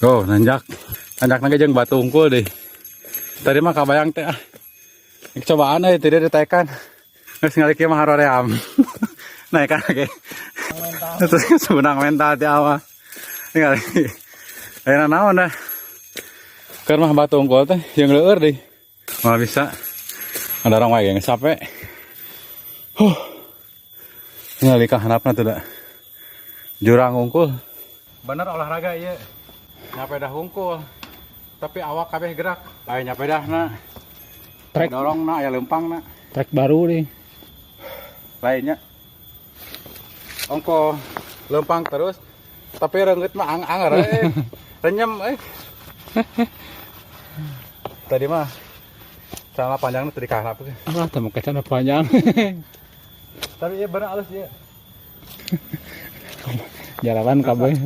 Oh, nanjak. Nanjak na jeung batu hungkul deh. Tadi mah kabayang teh ah. Cobaan euy tidak ditekan. Geus ngali kieu mah haroream. Naik kan oke. Terus sebenang mental ti awal. Ningali. Ayeuna naon dah. Keur mah batu hungkul teh jeung leueur deui. Malah bisa. Ada orang wae geus sampe. Huh. Ningali ka handapna tuh da. Jurang hungkul. Bener olahraga ieu. Nyapeda hungkul. Tapi awak kabeh gerak. Aya nyapedahna. Trek. Dorongna aya leumpangna. Trek baru nih. Lainnya. Ongkoh leumpang terus tapi reunggeut mah ang anger eh. Renyem eh. Tadi mah celana panjangnya tadi kahanap. Ah, teu make celana panjang. Tapi iya bener halus dia. Jalanan kabeh.